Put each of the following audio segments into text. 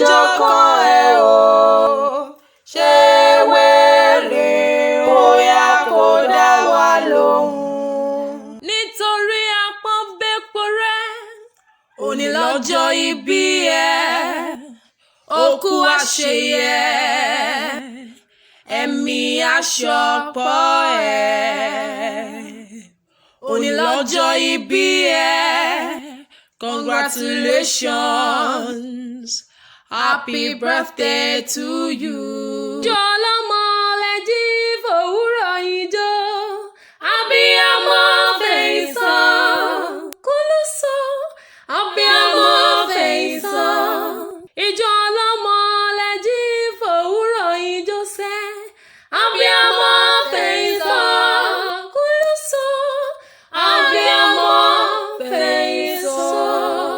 Ijó kan ẹ o, ṣé wèrè ó yá kó dá wa lóhùn. Nítorí apọ́nbépo rẹ̀, òní lọ́jọ́ ìbí ẹ̀, òkú àṣeyẹ, ẹ̀mí aṣọ́pọ̀ ẹ̀. Òní lọ́jọ́ ìbí ẹ̀, congratulations, happy birthday to you. Jọlọ́mọ lẹ́jí fòwúrọ̀ ijó, abiyamọ fẹ̀yìntàn, kúlù sọ, abiyamọ fẹ̀yìntàn. Ìjọ ọlọ́mọ lẹ́jí fòwúrọ̀ ijó sẹ́, abiyamọ fẹ̀yìntàn, kúlù sọ, abiyamọ fẹ̀yìntàn.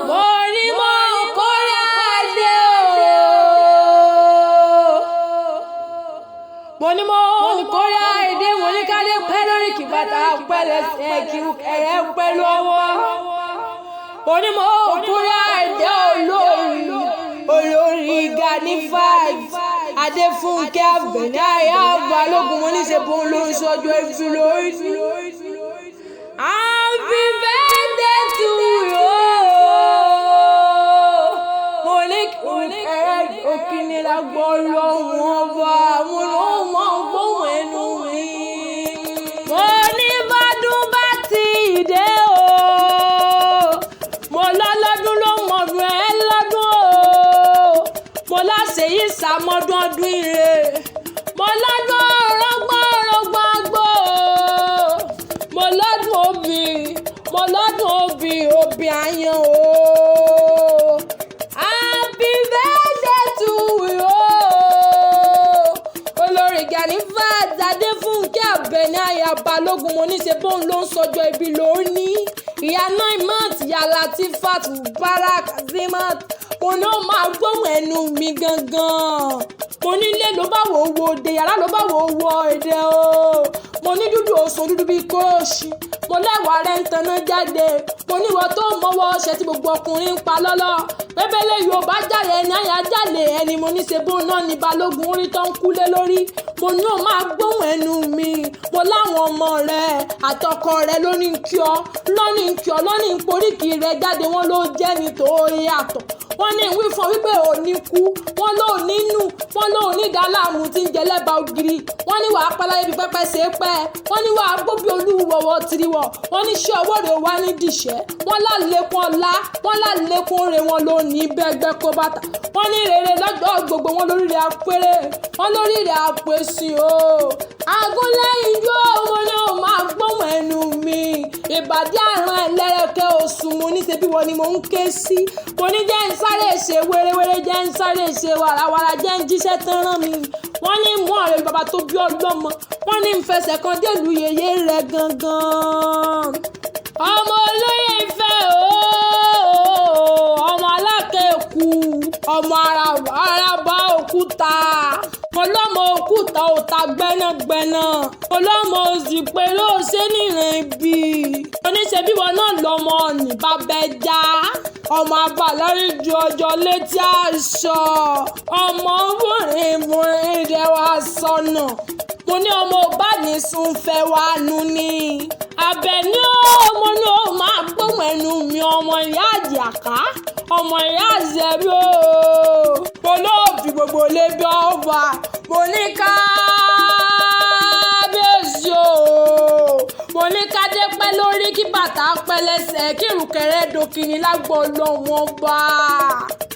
Mo ní mo kórè adé o, mo ní mo kórè èdè, mo ní kádé pẹ́ lórí kí bàtà pẹ́ lẹ́sẹ̀ kí ẹ̀rẹ́ pẹ́ lọ́wọ́. Mo ní mo kórè èdè olórí olórí Gani Fáàtì Adéfúnkẹ́ Àbẹ̀ní Aya Balógun, mo ní ṣe bóun ló ń sọjọ́ ibi lórí. Happy birthday to you. Mo ní ẹ̀rẹ́ òkìní lágbọ́ lọ́wọ́ ọba, mo ló mọ̀ gbóhùn ẹnu mi. Mo ní bádùn bá ti dé o, mo lọ́lọ́dún ló mọ̀dún ẹ̀ lọ́dún o, mo láṣẹ yìí sàmọ́dún ọdún ire, mo lọ́dún rọ́gbọ́n rọ́gbọ́n gbó o, mo lọ́dún òbí, mo lọ́dún òbí òbí àyàn o. Happy birthday to you. Olórí Gani Fáàtì Adéfúnkẹ́ Àbẹ̀ní Aya Balógun, mo ní ṣe bóun ló ń sọjọ́ ibi lónìí. Ìyá 9 months, ìyá Latifat Mubarak Azeemat, mo ní ó máa gbóhùn ẹnu mi gangan. Mo ní ilé ló bá wò ó wo òde, yàrá ló bá wò ó wo èdè o. Mo ní dúdú oṣù dúdú bíi kóòṣì. Mo lẹ́wàá rẹ̀ ń taná jáde. Mo ní ìwọ tó mọ́wọ́ ọṣẹ tí gbogbo ọkùnrin ń pa lọ́lọ́. Bébélé Yorùbá jáde ẹni àyà jáde ẹni, mo ní ṣe bóun náà ní Balógun orí tó ń kúlé lórí. Mo ní ó máa gbóhùn ẹnu mi. Mo láwọn ọmọ rẹ̀ àtọkọ rẹ̀ ló ní kí ọ, ló ní kí ọ, ló ní poríkì rẹ̀ jáde, wọ́n ló jẹ́ ní tó yàtọ̀. Wọ́n ní wí fún ọ wípé ò ní kú, wọ́n ló ní nù, wọ́n ló ní dàlámù tí ń jẹ lẹ́bàá ògiri. Wọ́n ní wàá paláyé bíi pẹ́pẹ́ ṣe é pẹ́. Wọ́n ní wàá gbó bí olúwọ̀wọ̀ tiriwọ̀. Wọ́n ní ṣé ọwọ́ rẹ̀ wá ní dìṣẹ́. Wọ́n lálékún ọlá, wọ́n lálékún oore, wọn ló ní bẹ́gbẹ́ kó bàtà. Wọ́n ní rere lọ́jọ́ gbogbo, wọn lórí rẹ̀ apẹ́rẹ́, wọ́n lórí rẹ̀ apèsè o. Agúnlẹ́yìn yóò, mo ní ó máa gbóhùn ẹnu mi. Ìbàdí àrùn ẹlẹ́rẹ̀kẹ́ oṣù, mo ní ṣe bí wọ́n ni mò ń ké sí. Mo ní jẹ́ ń sáré ṣe wérewére, jẹ́ ń sáré ṣe wàràwàrà, jẹ́ ń jíṣẹ́ tán rán mi. Wọ́n ní mú ọ̀rẹ́ bàbá tó bí ọlọ́mọ. Wọ́n ní ń fẹsẹ̀ kan délùú yèyé rẹ̀ gangan. Ọmọ olóyè Ifẹ̀ ooo, ọmọ alákẹ́kù, ọmọ araba òkúta. Mo lọ́mọ òkúta òta gbẹ́nàgbẹ́nà. Mo lọ́mọ òsì pé ló ṣe níran ibi. Oníṣẹ́ bíwọ náà lọ́mọ ọ̀nì bàbá ẹja. Ọmọ abàlárí ju ọjọ́ létí aṣọ. Ọmọ bùnrin rẹwà sọnà. Mo ní ọmọ ọba ní sunfẹ́ wa nu ni. Àbẹ̀ní ó, mo ní ó máa gbóhùn ẹnu mi, ọmọ ìyá àjàká, ọmọ ìyá àzẹ̀bí o. Mo lóò fi gbogbo lé bí ọba. Mo ní kábíyèsí o. Mo ní kádé pẹ́ lórí kí bàtà pẹ́ lẹ́sẹ̀ kí ìrùkẹ̀rẹ̀ dòkìní lágbo lọ́wọ́n bá.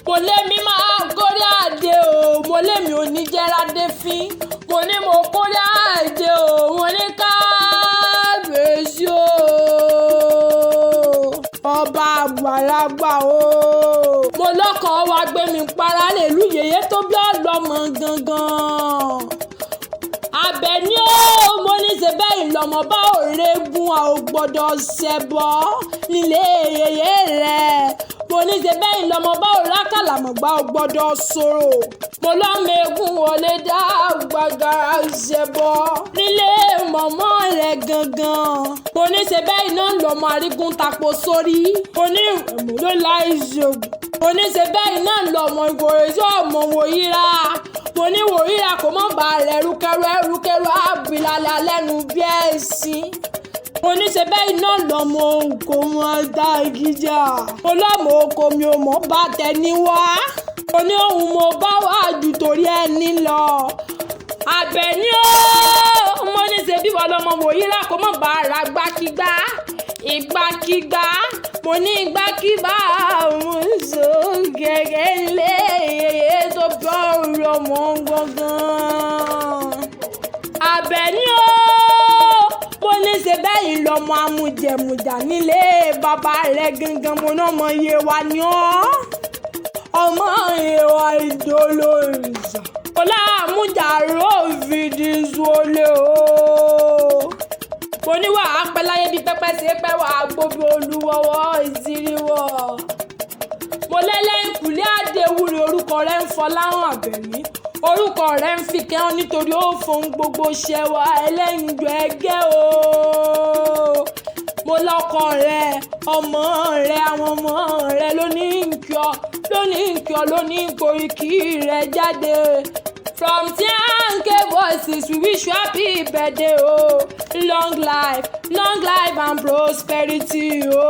Mo lé mi máa kórè àdé o. Mo lé mi ò ní jẹ́ rádé fín. Mo ní mo kórè àdé o. Mo ní kábíyèsí o. Ọba àgbàlagbà o. Mo lọ́kọ̀ wa gbé mi para lèlú yèyé tó bí ọlọ́mọ gangan. Àbẹ̀ní ó, mo ní ṣe bẹ́ẹ̀ lọ́mọ bá òrégún, a ò gbọ́dọ̀ ṣẹbọ nílé yèyé rẹ̀. Mo ní ṣe bẹ́ẹ̀ lọ́mọ bá òrákàlàmọ̀gbà ò gbọ́dọ̀ sọ̀rọ̀. Mo lọ́mọ eégún wọlé dá gbàgàrà ṣẹbọ nílé mọ̀mọ́ rẹ̀ gangan. Mo ní ṣe bẹ́ẹ̀ iná lọ́mọ àrígún tapo sórí. Mo ní ìmúlò láì ṣògùn. Mo ní ṣe bẹ́ẹ̀ náà lọ́mọ ìwòrèsí ọmọ wòyíra. Mo ní wòyíra kò mọ̀ bá rẹ̀ rúkẹ́rú ẹrúkẹ́rú àbílàlà lẹ́nu bí ẹ̀sìn. Mo ní ṣe bẹ́ẹ̀ náà lọ́mọ òkò wọn dá gíjà. Mo lọ́mọ oko mi ò mọ̀ bá tẹni wá. Mo ní òun mo bá wà jù torí ẹni lọ. Àbẹ̀ní o, mo ní ṣe bí wọ́n lọ́mọ wòyíra kò mọ̀ bá ra gbákígbá. Ìgbàkígbá, mo ní ìgbàkígbà òun sọ gẹ́gẹ́ lé yeye tó bọ́ ọ̀rọ̀ mọ́ gbọ̀ngàn. Àbẹ̀ní o, mo ní ṣe bẹ́ẹ̀ lọ́mọ amújẹmújà nílé bàbá rẹ̀ gangan, mo náà mọ iye wa ni ọ́. Ọmọ ìwà ìdólórìṣà. Ọlámújàró fìdí sọlé o. Mo ní wàá pẹ́ láyé bí pẹ́pẹ́ ṣe pẹ́, wàá gbó bí olúwọ́wọ́ ìzíríwọ̀. Mo lẹ́lẹ́yìnkùlé Adéwúre, orúkọ rẹ̀ ń fọláhàn Àbẹ̀ní. Orúkọ rẹ̀ ń fi kẹ́hán nítorí ó fohùn gbogbo ṣẹwà ẹlẹ́yinjú ẹgẹ́ o. Mo lọ́kọ rẹ̀, ọmọ rẹ̀, àwọn ọmọ rẹ̀ ló ní nkí ọ, ló ní nkí ọ, ló ní koríki rẹ̀ jáde. From T&K Voices, we wish you happy birthday o. Long life, long life and prosperity o.